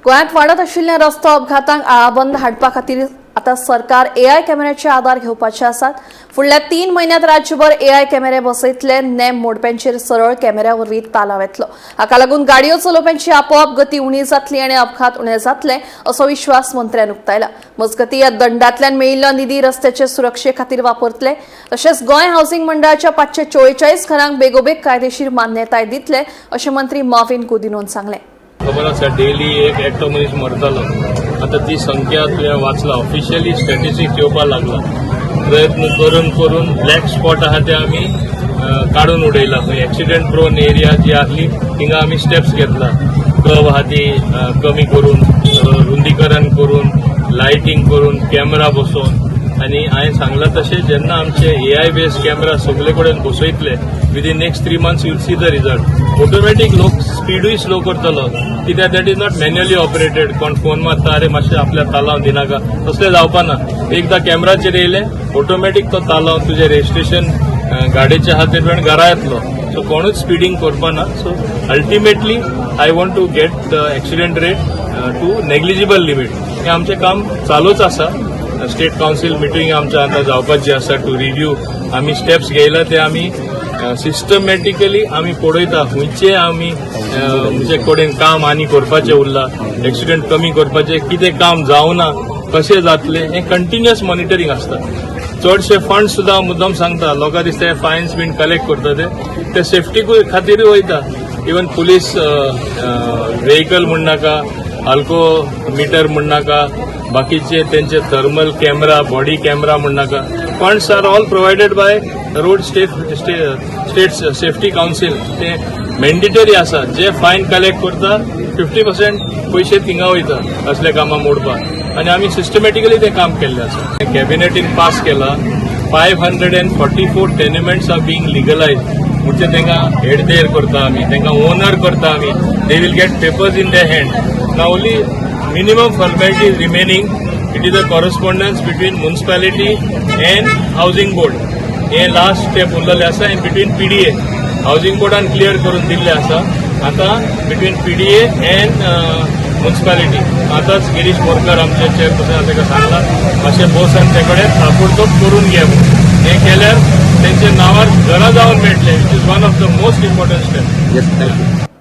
गोंयांत वाडत आशिल्ल्या रस्तो अपघातांक आळाबंद हाडपा खातीर आतां सरकार एआय कॅमेऱ्याचे आदार घेवपाचे आसात. फुडल्या 3 म्हयन्यांत राज्यभर एआय कॅमेरे बसयतले. नेम मोडप्यांचेर सरळ कॅमेऱ्या वरवीं तालाव येतलो. हाका लागून गाडयो चलोवप्यांची आपोआप गती उणी जातली आनी अपघात उणे जातले, असो विश्वास मंत्र्यान उक्तायला. मजगतीं, ह्या दंडांतल्यान मेळिल्लो निधी रस्त्याचे सुरक्षे खातीर वापरतले. तशेंच गोंय हावसिंग मंडळाच्या 544 घरांक बेगोबेग कायदेशीर मान्यताय दितले, अशें मंत्री माविन गुदिन्होन सांगलें. खबर आसा, डेली एक एकटो मनीस मरतालो. आतां ती संख्या तुवें वाचला, ऑफिशियली स्टॅटिस्टिक्स येवपाक लागला. प्रयत्न करून करून ब्लॅक स्पॉट आहा ते आमी काडून उडयला. खंय एक्सिडंट प्रोन एरिया जी आहली, थिंगा आमी स्टेप्स घेतला. कर्व आहा ती कमी करून, रुंदीकरण करून, लायटींग करून, कॅमेरा बसोवन. आनी हांवें सांगलां तशें, जेन्ना आमचे एआय बेस्ड कॅमेरा सगळे कडेन बसयतले, within next 3 months you'll see the result. Automatic लोक स्पिडूय स्लो करतलो, कित्याक that is not manually operated. कोण फोन मारता, "अरे, मातशें आपल्या तालाव दिनाका," तसलें जावपा ना. एकदां कॅमेराचेर येयले, ऑटोमॅटीक तो तालाव तुजें रजिस्ट्रेशन गाडयेचे आहा ते प्रमाणे घरा येतलो. सो कोणूच स्पिडींग करपा ना. So ultimately I want to get the accident rate to negligible limit. हें आमचें काम चालूच आसा. स्टेट कावन्सील मिटींग आमच्या आतां जावपाची आसा टू रिव्यू. आमी स्टेप्स घेयला ते आमी सिस्टमॅटिकली आमी पळयता, खंयचे आमी म्हणजे कडेन काम आनी करपाचें उरलां, एक्सिडंट कमी करपाचें कितें काम जावना, कशें जातलें, हें कंटिन्युअस मॉनिटरींग आसता. चडशे फंड सुद्दां, मुद्दम सांगता, लोकां दिसता हे फायन्स बीन कलेक्ट करता, ते ते सेफ्टीकूय खातीरूय वयता. इवन पुलीस व्हेकल म्हणनाका, अल्को मिटर म्हणनाका, बाकीचे तेंचे थर्मल कॅमेरा, बॉडी कॅमेरा म्हणनाका, funds are all provided by Road State Safety Council. ते मॅन्डेटरी आसा. जे फायन कलेक्ट करता, 50% पयशे थिंगा वयता असल्या कामां मोडपाक आनी आमी सिस्टमॅटिकली तें काम केल्लें आसा. कॅबिनेटीन पास केला, 544 tenements are being legalised. म्हणजे तांकां हेडदेर करता आमी, तांकां ओनर करता आमी. They will get papers in the hand. Now only minimum formality is remaining. It is a correspondence between municipality and housing board. हे लास्ट स्टेप उरलेले आसा आनी बिटवीन पीडीए. हावसिंग बोर्डान क्लियर करून दिल्ले आसा. आतां बिटवीन पीडीए अँड मुन्सिपालिटी. आतांच गिरीश बोरकर आमचे चेअरपर्सन, ताका सांगला, मातशें बसून ते कडेन ताबडतोब करून घे म्हणून. हें केल्यार तेंच्या नांवार घरां जावन मेळटले, which is one of the most important step. Yes, thank you.